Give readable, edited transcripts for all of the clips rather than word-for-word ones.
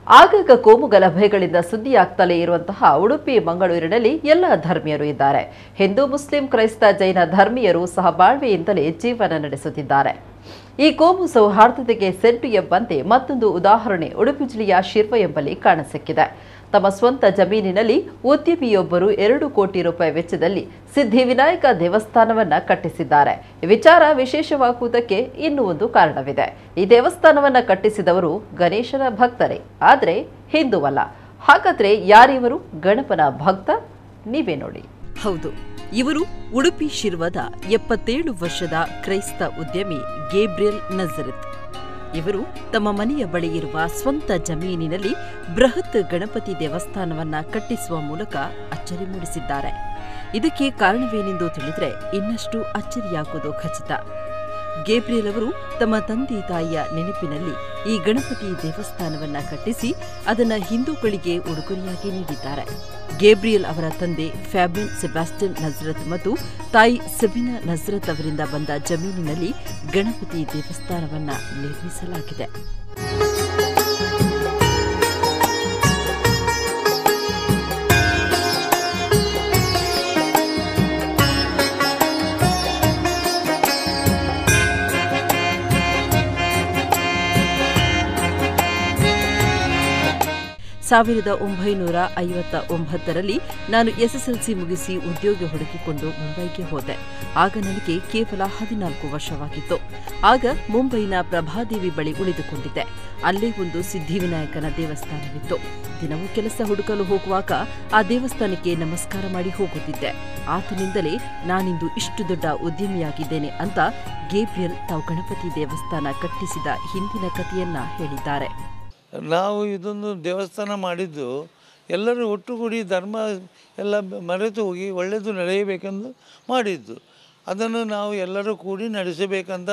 ಆಗಾಗ ಕೋಮು ಗಲಭೆಗಳಿಂದ ಸುದ್ದಿಯಾಗ್ತಲೇ ಇರುವಂತಹ ಉಡುಪಿ ಮಂಗಳೂರಿನಲ್ಲಿ ಎಲ್ಲ ಧರ್ಮೀಯರು ಇದ್ದಾರೆ. ಹಿಂದೂ, ಮುಸ್ಲಿಂ, ಕ್ರೈಸ್ತ, ಜೈನ ಧರ್ಮೀಯರು ಸಹ ಬಾಳ್ವೆಯಿಂದಲೇ ಜೀವನ ನಡೆಸುತ್ತಿದ್ದಾರೆ. ಈ ಕೋಮು ಸೌಹಾರ್ದತೆಗೆ ಸೆಡ್ಡು ಎಂಬಂತೆ ಮತ್ತೊಂದು ಉದಾಹರಣೆ ಉಡುಪಿ ಜಿಲ್ಲೆಯ ಶಿರ್ವ ಎಂಬಲ್ಲಿ ಕಾಣಸಿಕ್ಕಿದೆ. ತಮ್ಮ ಸ್ವಂತ ಜಮೀನಿನಲ್ಲಿ ಉದ್ಯಮಿಯೊಬ್ಬರು 2 ಕೋಟಿ ರೂಪಾಯಿ ವೆಚ್ಚದಲ್ಲಿ ಸಿದ್ಧಿವಿನಾಯಕ ದೇವಸ್ಥಾನವನ್ನ ಕಟ್ಟಿಸಿದ್ದಾರೆ. ಈ ವಿಚಾರ ವಿಶೇಷವಾಗುವುದಕ್ಕೆ ಇನ್ನೂ ಒಂದು ಕಾರಣವಿದೆ. ಈ ದೇವಸ್ಥಾನವನ್ನ ಕಟ್ಟಿಸಿದವರು ಗಣೇಶನ ಭಕ್ತರೇ, ಆದರೆ ಹಿಂದೂವಲ್ಲ. ಹಾಗಾದ್ರೆ ಯಾರಿವರು ಗಣಪನ ಭಕ್ತ? ನೀವೇ ನೋಡಿ. ಹೌದು, ಇವರು ಉಡುಪಿ ಶಿರ್ವದ 77 ವರ್ಷದ ಕ್ರೈಸ್ತ ಉದ್ಯಮಿ ಗೇಬ್ರಿಯಲ್ ನಜರತ್. ಇವರು ತಮ್ಮ ಮನೆಯ ಬಳಿ ಇರುವ ಸ್ವಂತ ಜಮೀನಿನಲ್ಲಿ ಬೃಹತ್ ಗಣಪತಿ ದೇವಸ್ಥಾನವನ್ನ ಕಟ್ಟಿಸುವ ಮೂಲಕ ಅಚ್ಚರಿ ಮೂಡಿಸಿದ್ದಾರೆ. ಇದಕ್ಕೆ ಕಾರಣವೇನೆಂದು ತಿಳಿದರೆ ಇನ್ನಷ್ಟು ಅಚ್ಚರಿಯಾಗುವುದು ಖಚಿತ. ಗೇಬ್ರಿಯಲ್ ಅವರು ತಮ್ಮ ತಂದೆ ತಾಯಿಯ ನೆನಪಿನಲ್ಲಿ ಈ ಗಣಪತಿ ದೇವಸ್ಥಾನವನ್ನ ಕಟ್ಟಿಸಿ ಅದನ್ನು ಹಿಂದೂಗಳಿಗೆ ಉಡುಗೊರೆಯಾಗಿ ನೀಡಿದ್ದಾರೆ. ಗೇಬ್ರಿಯಲ್ ಅವರ ತಂದೆ ಫ್ಯಾಬಿಯನ್ ಸೆಬಾಸ್ಟಿಯನ್ ನಜರತ್ ಮತ್ತು ತಾಯಿ ಸೆಬಿನಾ ನಜರತ್ ಅವರಿಂದ ಬಂದ ಜಮೀನಿನಲ್ಲಿ ಗಣಪತಿ ದೇವಸ್ಥಾನವನ್ನ ನಿರ್ಮಿಸಲಾಗಿದೆ. ರಲ್ಲಿ ನಾನು ಎಸ್ಎಸ್ಎಲ್ಸಿ ಮುಗಿಸಿ ಉದ್ಯೋಗ ಹುಡುಕಿಕೊಂಡು ಮುಂಬೈಗೆ ಹೋದೆ. ಆಗ ನನಗೆ ಕೇವಲ 14 ವರ್ಷವಾಗಿತ್ತು. ಆಗ ಮುಂಬೈನ ಪ್ರಭಾದೇವಿ ಬಳಿ ಉಳಿದುಕೊಂಡಿದ್ದೆ. ಅಲ್ಲೇ ಒಂದು ಸಿದ್ಧಿವಿನಾಯಕನ ದೇವಸ್ಥಾನವಿತ್ತು. ದಿನವೂ ಕೆಲಸ ಹುಡುಕಲು ಹೋಗುವಾಗ ಆ ದೇವಸ್ಥಾನಕ್ಕೆ ನಮಸ್ಕಾರ ಮಾಡಿ ಹೋಗುತ್ತಿದ್ದೆ. ಆತನಿಂದಲೇ ನಾನಿಂದು ಇಷ್ಟು ದೊಡ್ಡ ಉದ್ಯಮಿಯಾಗಿದ್ದೇನೆ ಅಂತ ಗೇಬ್ರಿಯಲ್ ತಾವು ಗಣಪತಿ ದೇವಸ್ಥಾನ ಕಟ್ಟಿಸಿದ ಹಿಂದಿನ ಕಥೆಯನ್ನ ಹೇಳಿದ್ದಾರೆ. ನಾವು ಇದೊಂದು ದೇವಸ್ಥಾನ ಮಾಡಿದ್ದು ಎಲ್ಲರೂ ಒಟ್ಟುಗೂಡಿ ಧರ್ಮ ಎಲ್ಲ ಮರೆತು ಹೋಗಿ ಒಳ್ಳೆಯದು ನಡೆಯಬೇಕೆಂದು ಮಾಡಿದ್ದು. ಅದನ್ನು ನಾವು ಎಲ್ಲರೂ ಕೂಡಿ ನಡೆಸಬೇಕಂತ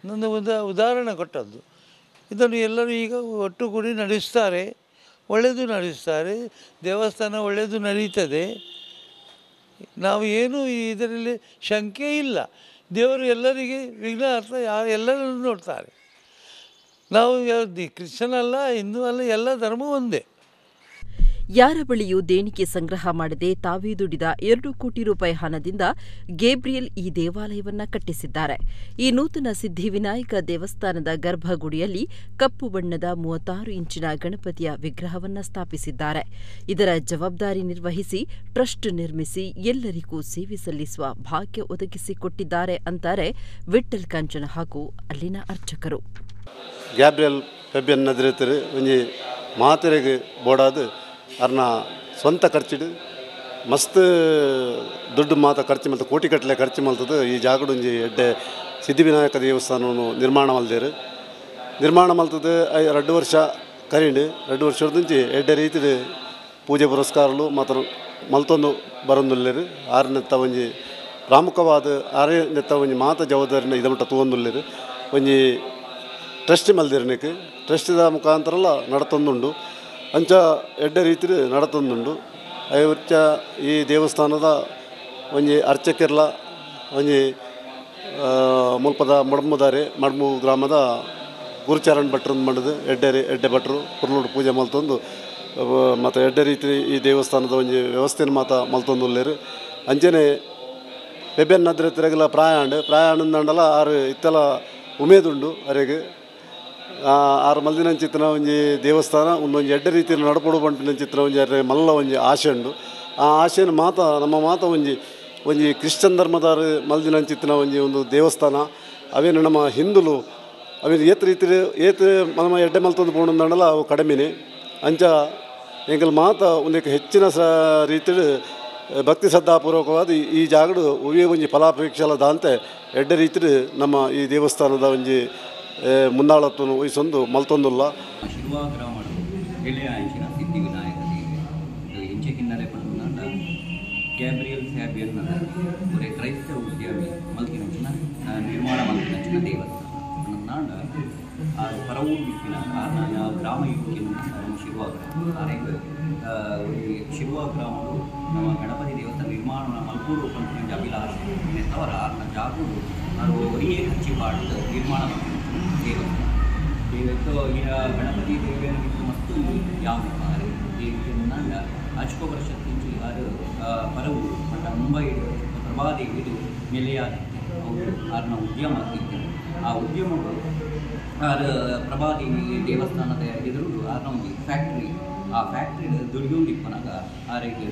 ನನ್ನ ಒಂದು ಉದಾಹರಣೆ ಕೊಟ್ಟದ್ದು. ಇದನ್ನು ಎಲ್ಲರೂ ಈಗ ಒಟ್ಟುಗೂಡಿ ನಡೆಸ್ತಾರೆ, ಒಳ್ಳೆಯದು ನಡೆಸ್ತಾರೆ, ದೇವಸ್ಥಾನ ಒಳ್ಳೆಯದು ನಡೀತದೆ. ನಾವು ಏನೂ ಇದರಲ್ಲಿ ಶಂಕೆ ಇಲ್ಲ. ದೇವರು ಎಲ್ಲರಿಗೆ ವಿಘ್ನ ಅರ್ಥ ಎಲ್ಲರನ್ನು ನೋಡ್ತಾರೆ. ನಾವು ಕ್ರಿಶ್ಚಿಯನ್ ಅಲ್ಲ, ಹಿಂದೂ ಅಲ್ಲ, ಎಲ್ಲ ಧರ್ಮ ಒಂದೇ. ಯಾರ ಬಳಿಯೂ ದೇಣಿಗೆ ಸಂಗ್ರಹ ಮಾಡದೆ ತಾವೇ ದುಡಿದ 2 ಕೋಟಿ ರೂಪಾಯಿ ಹಣದಿಂದ ಗೇಬ್ರಿಯಲ್ ಈ ದೇವಾಲಯವನ್ನ ಕಟ್ಟಿಸಿದ್ದಾರೆ. ಈ ನೂತನ ಸಿದ್ಧಿವಿನಾಯಕ ದೇವಸ್ಥಾನದ ಗರ್ಭಗುಡಿಯಲ್ಲಿ ಕಪ್ಪು ಬಣ್ಣದ 36 ಇಂಚಿನ ಗಣಪತಿಯ ವಿಗ್ರಹವನ್ನ ಸ್ಥಾಪಿಸಿದ್ದಾರೆ. ಇದರ ಜವಾಬ್ದಾರಿ ನಿರ್ವಹಿಸಿ ಟ್ರಸ್ಟ್ ನಿರ್ಮಿಸಿ ಎಲ್ಲರಿಗೂ ಸೇವೆ ಸಲ್ಲಿಸುವ ಭಾಗ್ಯ ಒದಗಿಸಿಕೊಟ್ಟಿದ್ದಾರೆ ಅಂತಾರೆ ವಿಠ್ಠಲ್ ಕಾಂಚನ ಹಾಗೂ ಅಲ್ಲಿನ ಅರ್ಚಕರು. ಗ್ಯಾಬ್ರಿಯಲ್ ಫೆಬಿಯನ್ ನಜರೇತರು ಒಂಜಿ ಮಾತೆರೆಗ್ ಬೋಡಾದ್ ಅರ್ನ ಸ್ವಂತ ಖರ್ಚಿಡು ಮಸ್ತ್ ದುಡ್ಡು ಮಾತ ಖರ್ಚು ಮಲ್ತ ಕೋಟಿ ಕಟ್ಟಲೆ ಖರ್ಚು ಮಲ್ತದ್ದು ಈ ಜಾಗಡು ಒಂಜಿ ಎಡ್ಡೆ ಸಿದ್ಧಿವಿನಾಯಕ ದೇವಸ್ಥಾನವನ್ನು ನಿರ್ಮಾಣ ಮಲ್ದೇರು. ನಿರ್ಮಾಣ ಮಲ್ತದ್ದು 2 ವರ್ಷ ಕರೀಂಡು. 2 ವರ್ಷದಂಚಿ ಎಡ್ಡೆ ರೀತಿಡು ಪೂಜೆ ಪುರಸ್ಕಾರಲು ಮಾತ್ರ ಮಲ್ತೊಂದು ಬರೊಂದುಲ್ಲೇರು. ಆರನೆತ್ತ ಒಂಜಿ ಪ್ರಾಮುಖವಾದ ಆರನೆತ್ತ ಒಂಜಿ ಮಾತ ಜವಾಬ್ದಾರಿನ ಇದಮಟ್ಟ ತೂವೊಂದುಲ್ಲೇರು. ಒಂಜಿ ಟ್ರಸ್ಟ್ ಮಲ್ದಿರನಿಕ್ ಟ್ರಸ್ಟಿದ ಮುಖಾಂತರಲ್ಲ ನಡತೊಂದುಂಡು. ಅಂಚ ಎಡ್ಡೆ ರೀತಿ ನಡತೊಂದುಂಡು. ಐವಚ್ಚ ಈ ದೇವಸ್ಥಾನದ ಒಂಜಿ ಅರ್ಚಕಿರ್ಲ ಒಂಜಿ ಮುಲ್ಪದ ಮಡ್ಮುದಾರೆ ಮಡ್ಮು ಗ್ರಾಮದ ಗುರುಚರಣ್ ಭಟ್ರನ್ ಮಾಡಿದು ಎಡ್ಡೆ ಭಟ್ರು ಪುರ್ಲುಡು ಪೂಜೆ ಮಲ್ತೊಂದು ಮತ್ತು ಎಡ್ಡೆ ರೀತಿ ಈ ದೇವಸ್ಥಾನದ ಒಂಜಿ ವ್ಯವಸ್ಥೆನ ಮಾತ ಮಲ್ತೊಂದುಲ್ಲೇರು. ಅಂಚನೆ ಫೆಬಿಯನ್ ನಜರೇತರೆಗ್ಲ ಪ್ರಾಯಾಂಡ್ ಪ್ರಾಯಾಂಡಂದಂಡಲ ಆರು ಇತ್ತೆಲ ಉಮೇದುಂಡು. ಅರೆಗ್ ಆರು ಮಲ್ದಿನಂಚಿತ್ತಿನ ಒಂಜಿ ದೇವಸ್ಥಾನ ಒಂದೊಂಜಿ ಎಡ್ಡೆ ರೀತಿಯಲ್ಲಿ ನಡಪಡು ಪನ್ಪಿನಂಚಿತ್ತಿನ ಒಂಜಿ ಅರೆ ಮಲ್ಲ ಒಂಜಿ ಆಶೆ ಉಂಡು. ಆ ಆಶೆನ ಮಾತ ನಮ್ಮ ಮಾತ ಒಂಜಿ ಒಂಜಿ ಕ್ರಿಶ್ಚಿಯನ್ ಧರ್ಮದಾರು ಮಲ್ದಿನಂಚಿತ್ತಿನ ಒಂಜಿ ಒಂದು ದೇವಸ್ಥಾನ. ಅವೇನು ನಮ್ಮ ಹಿಂದುಲು ಅವೇನು ಏತ್ ರೀತಿ ಏತ್ ನಮ್ಮ ಎಡ್ಡೆ ಮಲ್ತೊಂದು ಪೋಣಂದಂಡಲ ಅವು ಕಡಿಮೆನೆ. ಅಂಚ ಎಂಕಲ್ ಮಾತ ಒಂದಕ್ಕೆ ಹೆಚ್ಚಿನ ಸ ರೀತಿಡು ಭಕ್ತಿ ಶ್ರದ್ಧಾಪೂರ್ವಕವಾದ ಈ ಜಾಗಡು ಒವ್ವೇ ಒಂಜಿ ಫಲಾಪೇಕ್ಷೆಲ ದಾಂತೆ ಎಡ್ಡೆ ರೀತಿಡು ನಮ್ಮ ಈ ದೇವಸ್ಥಾನದ ಒಂಜಿ ಮುಂದಾಳತ್ವನು ವಹಿಸೊಂದು ಮಲ್ತೊಂದುಲ್ಲ. ಶಿರ್ವ ಗ್ರಾಮಡು ಎಳೆಯಾಂಚಿನ ಸಿದ್ಧಿವಿನಾಯಕ ದೇವಿ ಇಂಚೆ ಹಿನ್ನೆಲೆ ಪಂಡ ಗ್ಯಾಬ್ರಿಯಲ್ ಫ್ಯಾಬಿಯನ್ ಒರೇ ಕ್ರೈಸ್ತ ಉದ್ಯಮಿ ಮಲ್ತಿನಂಚಿನ ನಿರ್ಮಾಣ ಮಲ್ತಿನಂಚಿನ ದೇವಸ್ಥಾನ ನಾಂಡ ಆ ಪರವೂರು ಇಕ್ಕಿನ ಗ್ರಾಮ ಇಕ್ಕಿನ ಶಿರ್ವ ಗ್ರಾಮ ಆರೆಗ್ ಶಿರ್ವ ಗ್ರಾಮಡು ನಮ್ಮ ಗಣಪತಿ ದೇವಸ್ಥಾನ ನಿರ್ಮಾಣ ಮಲ್ಪೂರು ಪಂಪಿನ ಅಭಿಲಾಷೆ ತವರ ಆರ್ನ ಜಾಗುಡು ಆರು ಒರಿಯೇ ಹಚ್ಚಿ ಪಾಡ್ದು ನಿರ್ಮಾಣ ಮಲ್ತಿನ ದೇವಸ್ಥಾನ. ಇವತ್ತು ಈ ಗಣಪತಿ ದೇವಿಯನ್ನು ಮಸ್ತು ಯಾವು ಏಕೆಂದ ಅಜ್ಪ ವರ್ಷಕ್ಕಿಂಚಿ ಆರು ಪರವು ಪಂಡ ಮುಂಬೈ ಪ್ರಭಾದೇವಿಡು ನೆಲೆಯಾದಿತ್ತೆ. ಅವರು ಆರ್ನ ಉದ್ಯಮ ಇತ್ತು. ಆ ಉದ್ಯಮವು ಆರು ಪ್ರಭಾದೇವಿ ದೇವಸ್ಥಾನದ ಎದುರು ಆರ್ನ ಒಂದು ಫ್ಯಾಕ್ಟ್ರಿ, ಆ ಫ್ಯಾಕ್ಟ್ರಿ ದುಡಿಯೊಂದಿಪ್ಪನಾಗ ಆರಿಗೆ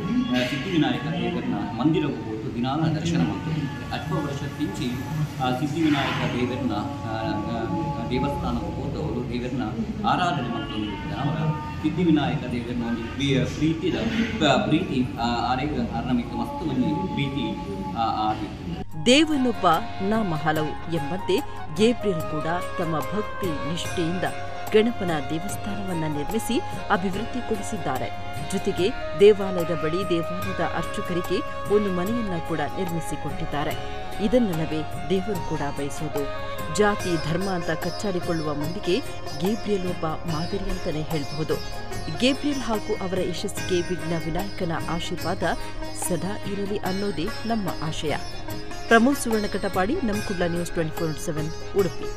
ಸಿದ್ಧಿವಿನಾಯಕ ದೇವರನ್ನ ಮಂದಿರಕ್ಕೆ ಹೋತು ದಿನಾಲ ದರ್ಶನ ಮಾಡ್ತಾರೆ. ಅಲ್ಪ ವರ್ಷಕ್ಕಿಂಚಿ ಆ ಸಿದ್ಧಿವಿನಾಯಕ ದೇವರನ್ನ ದೇವಸ್ಥಾನಕ್ಕೆ ಹೋತು ಅವರು ದೇವರನ್ನ ಆರಾಧನೆ ಮಾಡ್ಕೊಂಡಿರ್ತಾರೆ. ಅವರ ಸಿದ್ಧಿವಿನಾಯಕ ದೇವರನ್ನ ಒಂದು ಪ್ರೀತಿದ ಪ್ರೀತಿ ಆರಿಗೆ ಆರ್ನಮಿಕ ಮಸ್ತು ಒಂದು ಪ್ರೀತಿ ಆಗಿತ್ತು. ದೇವನೊಬ್ಬ ನಾಮ ಹಲವು ಎಂಬಂತೆ ಗೇಬ್ರಿಯಲ್ ಕೂಡ ತಮ್ಮ ಭಕ್ತಿ ನಿಷ್ಠೆಯಿಂದ ಗಣಪನ ದೇವಸ್ಥಾನವನ್ನು ನಿರ್ಮಿಸಿ ಅಭಿವೃದ್ಧಿಗೊಳಿಸಿದ್ದಾರೆ. ಜೊತೆಗೆ ದೇವಾಲಯದ ಬಳಿ ದೇವಾಲಯದ ಅರ್ಚಕರಿಗೆ ಒಂದು ಮನೆಯನ್ನ ಕೂಡ ನಿರ್ಮಿಸಿಕೊಟ್ಟಿದ್ದಾರೆ. ಇದನ್ನಲ್ಲವೇ ದೇವರು ಕೂಡ ಬಯಸೋದು. ಜಾತಿ ಧರ್ಮ ಅಂತ ಕಚ್ಚಾಡಿಕೊಳ್ಳುವ ಮಂದಿಗೆ ಗೇಬ್ರಿಯಲ್ ಒಬ್ಬ ಮಾದರಿ ಅಂತಾನೆ ಹೇಳಬಹುದು. ಗೇಬ್ರಿಯಲ್ ಹಾಗೂ ಅವರ ಯಶಸ್ಸಿಗೆ ವಿಘ್ನ ವಿನಾಯಕನ ಆಶೀರ್ವಾದ ಸದಾ ಇರಲಿ ಅನ್ನೋದೇ ನಮ್ಮ ಆಶಯ. ಪ್ರಮೋದ್ ಸುವರ್ಣ ಕಟಪಾಡಿ, ನಮ್ಮ ಕುಡ್ಲ ನ್ಯೂಸ್ 24/7, ಉಡುಪಿ.